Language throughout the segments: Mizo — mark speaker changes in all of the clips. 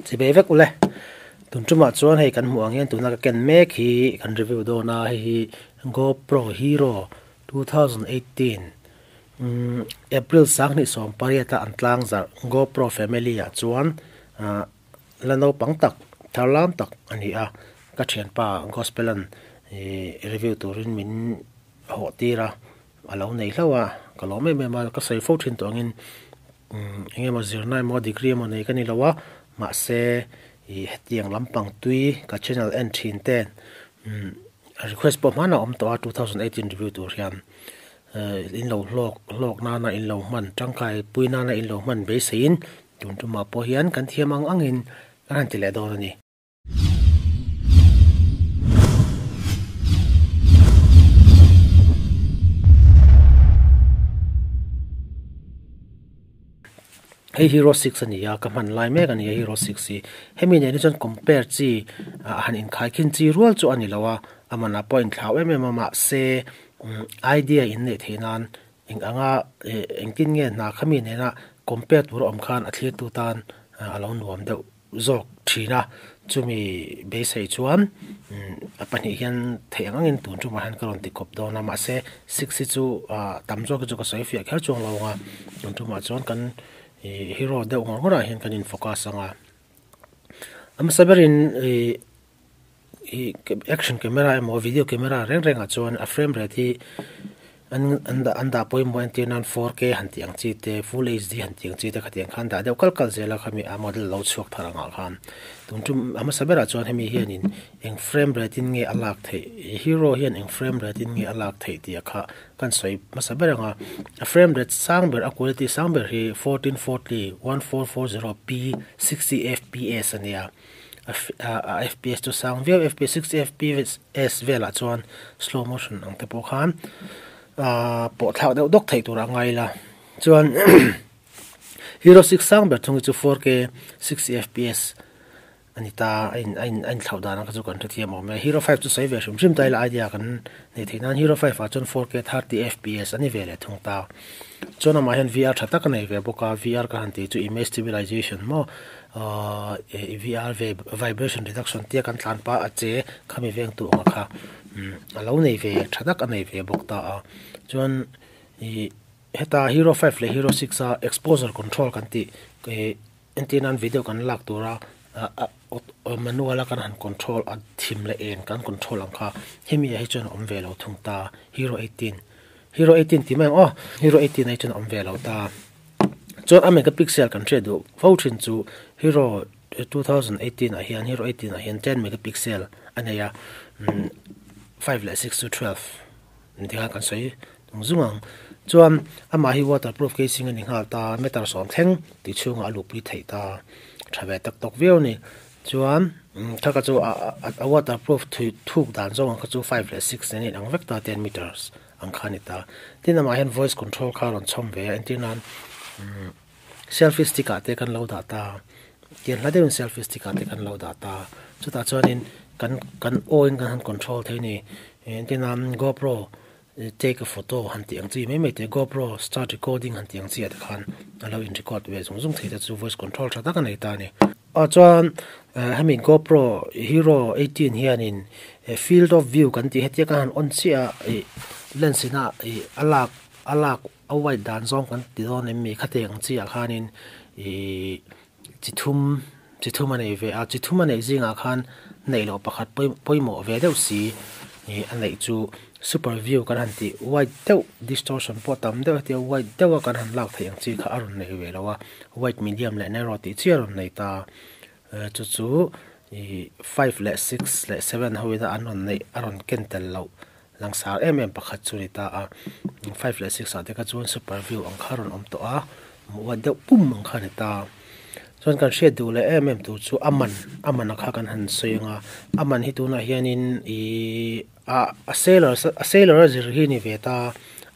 Speaker 1: Chibei vek ule. Tun tumah chuan hei kan hmuh ang hian tuna ka ken mek hi kan review dawn a, hei hi GoPro Hero 2018 April 2018 a an tlang zarh GoPro family ah chuan la naupang tak thar lam tak a ni a, ka thianpa Gospel an review turin min hawh tir a, a lo nei hlauh a, ka lawm em em a, ka sawi fo thin tawh angin eng emaw zirna emaw degree emaw nei ka ni lo a, mahse ih hetiang lampang tui ka channel en thin ten request pawh hmanah a awm tawh a 2018 review tur hian in lo hlawk hlawk nana in lo hman tangkai pui nana in lo hman beiseiin tun tumah pawh hian kan thiam ang angin kan han ti leh dawn a ni. Hei Hero 6 a ni a, ka hman lai mek a ni a Hero 6 hi. Hemi nen hi chuan compare chi han inkhai khin chi rual chu a ni lo a, a manah pawh a inthlau em em a, mahse idea in neih theih nan eng anga engtin nge hna khami nena compare tur a awm khan a thlirtu tan a lo nuam deuh zawk thin a, chumi beisei chuan a pahnih hian theih ang angin tun tumah hian ka rawn ti kawp dawn a, mahse 6 hi chu tam zawk hi chu ka sawi fiah kher chuang lo ang a, tun tumah chuan kan hero deuh ngawr ngawrah hian kan in focus ang a, a hmasa berin ih action camera emaw video camera reng rengah chuan a frame rate hi an an dah an dah pawimawh entir nan 4K han tih ang chi te full HD han tih ang chi te khatiang khan dah deuh kal kal zel a khami a model lo chhuak thar angah khan tun tum a hmasa berah chuan hemi hianin eng frame rate in nge a lak theih hero hian eng frame rate in nge a lak theih tih kha kan sawi hmasa ber anga a frame rate sang ber a quality sang ber hi 1440 1440p 60 fps a nia. A fps chu sang viau fps 60 fps velah chuan slow motion ang te pawh khan ahh pawh thlak deuh dawk theih tur a ngai la chuan hero 6 sang ber thung hi chu 4K 60 fps a ni ta a in a in a inthlauh dan ang kha chu kan hrethiam awm e hero 5 chu sawi ve hrim hrim ta ila idea kan neih theih nan hero 5 ah chuan 4K 30 fps a ni ve leh thung ta chuan amah hian VR tha tak a nei ve bawk a VR ka han tih chu image stabilization maw Ahh VR ve vibration reduction tia kan tlan pah a che khami veng tu ang kha a lo nei ve tha tak a nei ve bawk ta a chuan ih heta hero 5 leh hero 6 a exposure control kan tih ih entir nan video kan lak tura ah manual a kan han control a thim leh eng kan control ang kha hemi ah hi chuan a awm ve lo thung ta hero 18 hero 18 tih mai ang aw hero 18 ah hi chuan a awm ve lo ta. Chuan a megapixel kan hriat duh fo thin chu Hero 2018 ah hian Hero 18 ah hian 10 megapixel a nei a, 5 leh 6 chu 12 ni khan kan sawi tung zung ang. Chuan amah hi waterproof casing a ni nghal ta, meter sawm thleng tih chhungah a luhpui theih ta, tha ve tak tawk viau a ni. Chuan thaka chu a waterproof thuk dan zawng ang kha chu 5 leh 6 nen a inang vek ta 10 meters. ang kha a ni ta. Tin amah hian voice control kha a rawn chhawm ve a, entir nan umm selfie stick ah te kan lo dah ta, tiang hla deuhin selfie stick ah te kan lo dah ta, chutah chuanin kan kan aw in kan han control thei a ni, entir nan GoPro take a photo han tih ang chi mai mai te, GoPro start recording han tih ang chi ah te khan a lo in record ve zung zung thei te chu voice control tha tak a nei ta a ni. Ah chuan hemi GoPro Hero 18 hianin field of view kan tih hetia kan han on chiah a ih lens ina ih a lak a lak a wide dan zawng kan ti dawn em mi khatiang ang chiah khanin ih chi thum chi thum a nei ve a chi thum a neih zingah khan neih loh pakhat pawimawh ve deuh si ih a neih chu super view kan han tih wide deuh distortion pawh tam deuh hetia wide deuh a kan han lak theih ang chi kha a rawn nei ve lo a. White medium leh narrow tih chiah a rawn nei ta. Chu chu ih 5 leh 6 leh 7 ho ina an rawn neih a rawn ken tel loh langsar em em pakhat chu a ni ta a. 5 leh 6 ah te kha chuan super view ang kha a rawn awm tawh a, hmuh deuh pum ang kha a ni ta. Chuan kan hriat duh leh em em tur chu a man a man a kha kan han sawi ang a, a man hi tunah hianin ih a seller a seller a zir hi a ni ve ta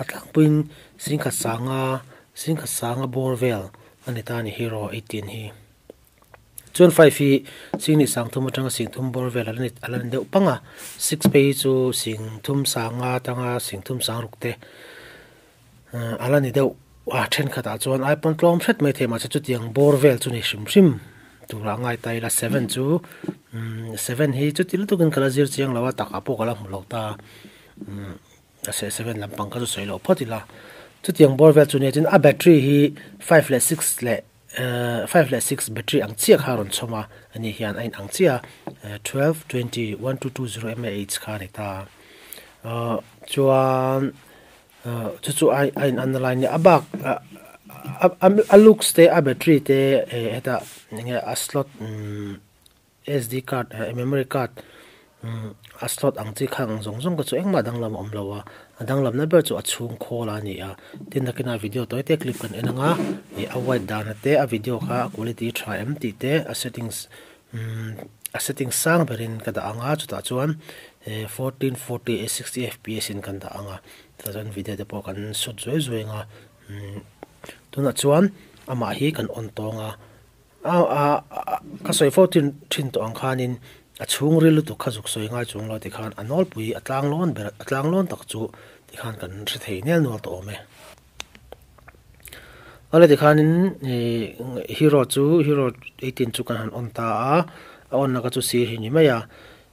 Speaker 1: a tlangpuiin singkhat sanga Singkhat sanga bawr vel a ni ta a ni Hero 18 hi. Chuan 5 hi sing sang thum atanga sing thum bawr vel ala ni ala ni deuh pang a. 6 phei hi chu sing thum sanga atanga sing thum sang ruk te ala ni deuh a thenkhatah chuan ai pawn tlawm hret mai thei mahse chutiang bawr vel chu ni hrim hrim Turah ngai ta ila seven chu seven hi chuti lutukin ka la zir chiang lo a takah pawh ka la hmu lo ta a se seven lampang kha chu sawi loh phawt ila chutiang bawr vel chu nia chuan a battery hi five leh six leh five leh six battery ang chiah kha a rawn chhawm a ani hian a in ang chiah a twelve twenty one two two zero mah kha a ni ta ahh chuan Chu chu a a in an lai nia a bak a looks te a battery te eh hetah enge a slot umm sd card eh memory card umm a slot ang chi kha ang zawng zawng te chu engmah danglam a awm lo a a danglamna ber chu a chhung khawl a ni a tin nakinah video tawi te clip kan en anga ih a wide dan te a video kha a quality tha em tih te a settings umm a setting sang berin ka dah ang a chutah chuan eh 1440 eh 60 fps in kan dah ang a tah chuan video te pawh kan shoot zuai zuai ang a umm tunah chuan amah hi kan on tawng a a a ka sawi fo thin thin tawh ang khanin a chhung ril lutuk kha zuk sawi ngai chung lo tikhan a nawlpui a tlang lawn ber a tlang lawn tak chu tikhan kan hre thei nel nual tawh awm e. Awle tikhanin ih hero chu hero 18 chu kan han on ta a a on na kha chu sir hi ni mai a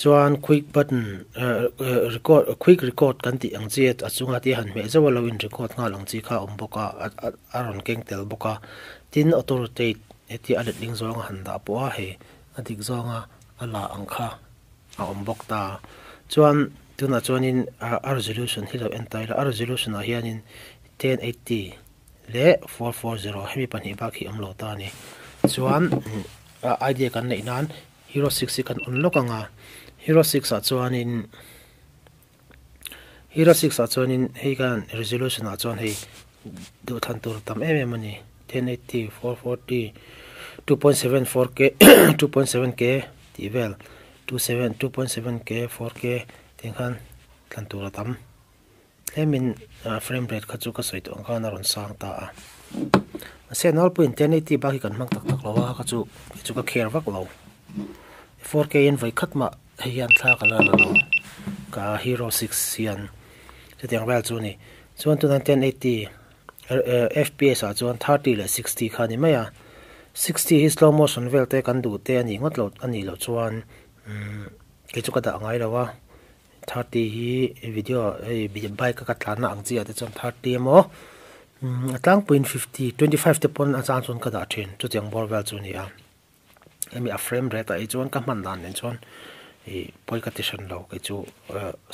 Speaker 1: chuan quick button eh record quick record kan tih ang chi a chunga te han hmeh zauh a lo in record nghal ang chi kha a awm bawk a a rawn keng tel bawk a tin auto rotate hetia a letling zawnga han dah pawh a hei a dik zawnga a la ang kha a awm bawk ta chuan tunah chuanin a resolution hi lo en ta ila a resolution ah hianin 1080 leh 440 hemi pahnih bak hi awm lo ta a ni chuan idea kan neih nan hero 6 hi kan on lawk ang a hero 6 ah chuanin hero 6 ah chuanin hei khan resolution ah chuan hei duhthlan tur tam em em a ni 1080 440 2.74k 2.7k tih vel 2.7k 4k tiang khan thlan tur a tam tlemin frame rate kha chu ka sawi tawh ang khan a rawn sang ta a mahse nawlpuiin 1080 bak hi kan hmang tak tak lo a kha chu kei chu ka care vak lo 4k in vawi khat mah hei hian thla ka la la lo ka hero 6 hian chutiang vel chu a ni chuan tunah 1080 fps ah chuan 30 leh 60 kha a ni mai a 60 hi slow motion vel te kan duh te a nih ngawt loh a nih loh chuan umm kei chu ka dah ngai lo a 30 hi video hei bike a ka tlan na ang chi ah te chuan 30 emaw umm a tlangpuiin 50 25 te pawn a chang chuan ka dah thin chutiang bawr vel chu a ni a. Hemi a frame rate ah hi chuan ka hman dan nen chuan ih pawi ka ti hran lo kei chu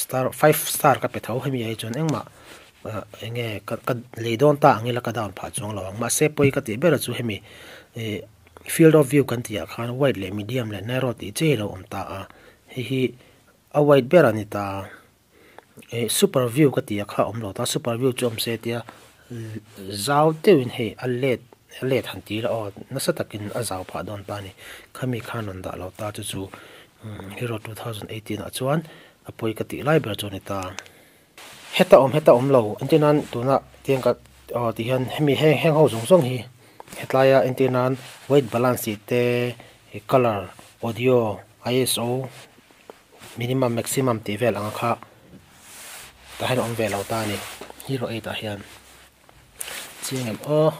Speaker 1: star five star ka pe tho hemi ah hi chuan engmah eng nge ka ka lei dawn ta ang ila ka down phah chuang lo ang mahse pawi ka tih ber chu hemi ih field of view kan tih ah khan wide leh medium leh narrow tih chiah hi a lo awm ta a hei hi a wide ber a ni ta ih super view ka tih ah kha a awm lo ta super view chu awm se tia zau deuhin hei a let a let han ti ila aw nasa takin a zau phah dawn ta a ni khami khan rawn dah lo ta chu chu hero 2018 ah chuan a pawi ka tih lai ber chu a ni ta heta awm heta awm lo entir nan tuna tiang ka aw ti hian hemi heng heng ho zawng zawng hi hetlaia entir nan white balance tih te colour audio I_S_O minimum maximum tih vel ang kha tah hian a awm ve lo ta a ni hero 8 ah hian chiang em aw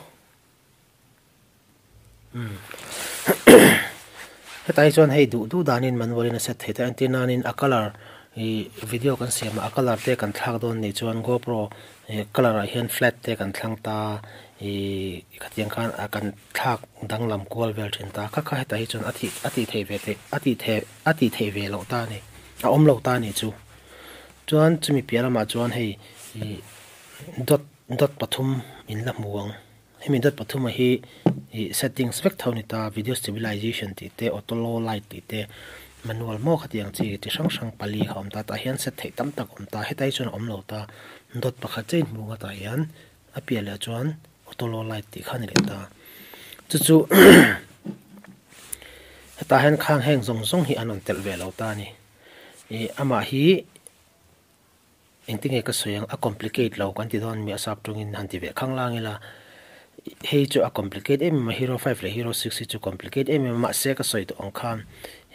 Speaker 1: umm hetah hi chuan hei duh duh danin manual in a set thei ta entir nanin a colour ih video kan siam a a colour te kan thlak dawn nih chuan gopro ih colour ah hian flat te kan thlang ta ih khatiang khan a kan thlak danglam kual vel thin ta kha kha hetah hi chuan a thih a tih theih ve theih a tih theih a tih theih ve loh ta a ni a awm lo ta a nih chu chuan chumi piah lamah chuan hei ih dot dot pathum in la hmu ang hemi dot pathum ah hi ih settings vek tho a ni ta video stabilization tih te auto low light tih te manual maw khatiang chi chi hrang hrang pali kha a awm ta tah hian set theih tam tak a awm ta hetah hi chuan a awm lo ta dot pakhat chiah in hmu ang a tah hian a piah leh chuan auto low light tih kha a ni leh ta chu chu hetah hian khang heng zawng zawng hi an rawn telh ve lo ta a ni ih amah hi engtin nge ka sawi ang a complicate lo kan ti dawn mi a sap tawngin han ti ve khang lang ila hei chu a complicate em em a hero 5 leh hero 6 hi chu complicate em em a mahse ka sawi tawh ang khan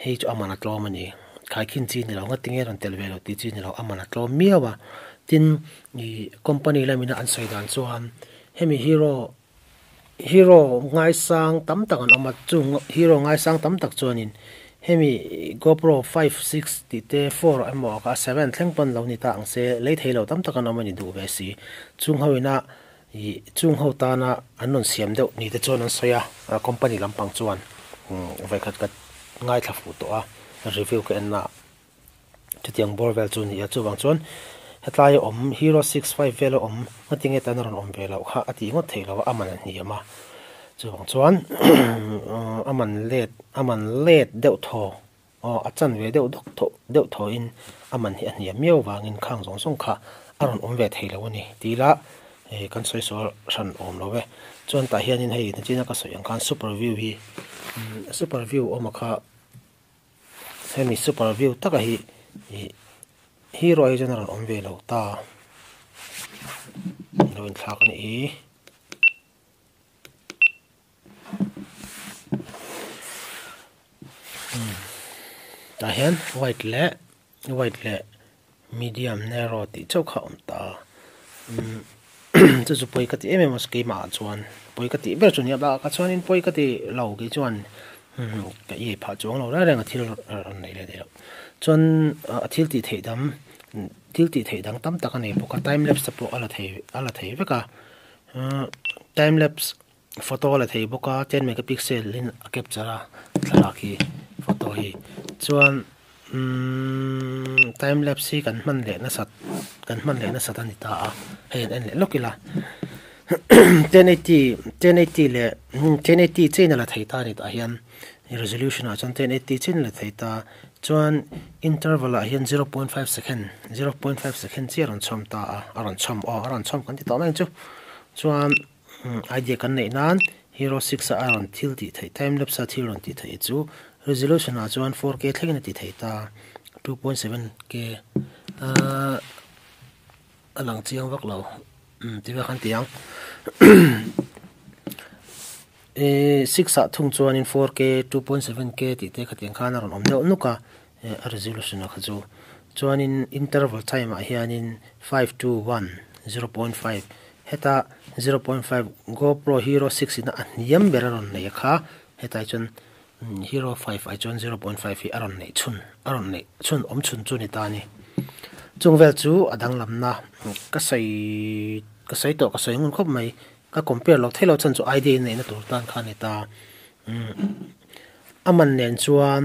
Speaker 1: hei chu a man a tlawm a ni khaikhin chi ni lo nga tinge rawn tel ve lo tih chi ni lo a man a tlawm miau a tin ih company lamina an sawi dan chuan hemi hero. Hero ngaisang tam tak an awm a, chung hero ngaisang tam tak chuanin hemi GoPro 5, 6 tih te 4 emaw kha 7 thleng pawn lo ni ta ang se, lei thei lo tam tak an awm a ni duh ve si. Chung ho ina ih chung ho tana an rawn siam deuh ni te chuan an sawi a, company lampang chuan vawikhat ka ngaithla fuh tawh a, review ka en na ah. Chutiang bawr vel chu a ni a, chuvang chuan hetlai a awm Hero 65 vel a awm ngatinge tan a rawn awm ve loh kha a tih ngawt theih loh a, a man a hniam a, chuvang chuan a man let a man let deuh thaw aw a chan ve deuh dawk thaw deuh thaw in a man hi a hniam miau vangin khang zawng zawng kha a rawn awm ve thei lo a ni tih lah kan sawi sawi hran awm lo e. Chuan tah hianin hei nachina ka sawi ang khan super view hi super view awm a kha. Hemi super view taka hi ih hero hi chuan a rawn awm ve lo ta lo inthlak a nih hi. Tah hian white leh white leh medium narrow tih chauh kha a awm ta chu chu pawi ka ti em em a keimah ah chuan pawi ka tih ber chu nia bakah chuanin pawi ka ti lo kei chuan ka iai phah chuang lo reng reng a thil rawn neih leh theih loh chuan a thil tih theih dang thil tih theih dang tam tak a nei bawk a time lapse te pawh a la thei a la thei vek a time lapse photo a la thei bawk a ten megapixel in a capture a thlalak hi photo hi chuan umm time lapse hi kan hman leh nasat kan hman leh nasat a ni ta a hei an en leh lawk ila 1080 1080 leh 1080 chain a la thei ta a ni tah hian resolution ah chuan 1080 chain a la thei ta chuan interval ah hian 0.5 second 0.5 second chiah a rawn chhawm ta a a rawn chhawm aw a rawn chhawm kan ti tawh mai ang chu chuan. Idea kan neih nan Hero 6 a rawn thil tih theih time lapse a thil rawn tih theih chu resolution ah chuan 4K thlengin a ti thei ta 2.7K ahh a lang chiang vak lo umm ti vel khan ti ang ehh 6 ah thung chuanin 4K 2.7K tih te khatiang khan a rawn awm deuh nuk a a resolution ah kha chu chuanin interval time ah hianin 5 to 1 0.5 Heta 0.5 GoPro Hero 6 ina a hniam ber a rawn nei a kha, hetlai chuan Hero 5 ai chuan 0.5 hi a rawn neih chhun a rawn neih chhun awm chhun chu a ni ta a ni. Chung vel chu a danglamna ka sawi ka sawi tawh ka sawi ngun khawp mai, ka compare lo theilo chhan chu idea neihna tur tan kha a ni ta. A man nen chuan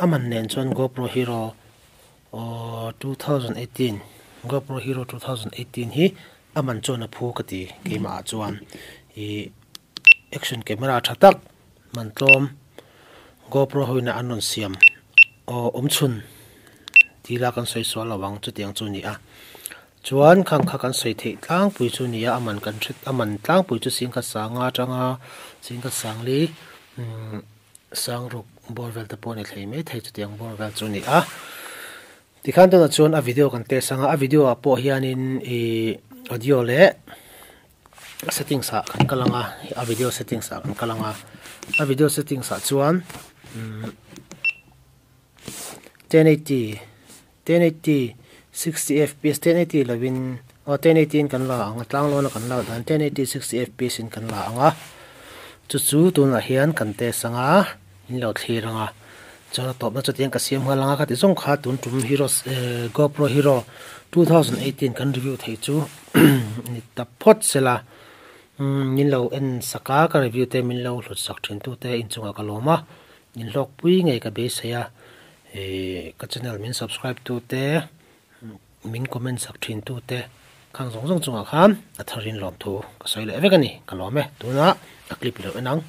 Speaker 1: a man nen chuan GoPro Hero 2018 GoPro Hero 2018 hi A man chuan a phu ka ti keimah ah chuan ih action camera tha tak man tlawm GoPro ho in a an rawn siam aw awm chhun tih la kan sawi sual lo ang chutiang chu a ni a chuan khang kha kan sawi theih tlangpui chu a ni a a man kan hre a man tlangpui chu singkhat sanga atanga singkhat sangli umm sangruk bawr vel te pawh a ni thlei maithei chutiang bawr vel chu a ni a. Tikhan tunah chuan a video kan test anga a video ah pawh hianin ih audio leh settings ah kan kal anga a video settings ah kan kal anga a video settings ah chuan umm 1080 1080 60 fps 1080 lovin aw 1080 in kan la ang a tlanglawn a kan lak dan 1080 60 fps in kan la ang a chu chu tunah hian kan test anga. In lo thlir ang a, chuan a tawpna chu tiang ka siam nghal ang a, khati zawng kha tun tum Hero GoPro Hero 2018 kan review thei chu ni ta phawt sela min lo en sak a, ka review te min lo hlut sak thin tu te inchungah ka lawm a, in hlawkpui ngei ka beisei a, ka channel min subscribe tu te min comment sak thin tu te khang zawng zawng chungah khan a tharin lawmthu ka sawi leh vek a ni, ka lawm e, tunah a clip i lo en ang.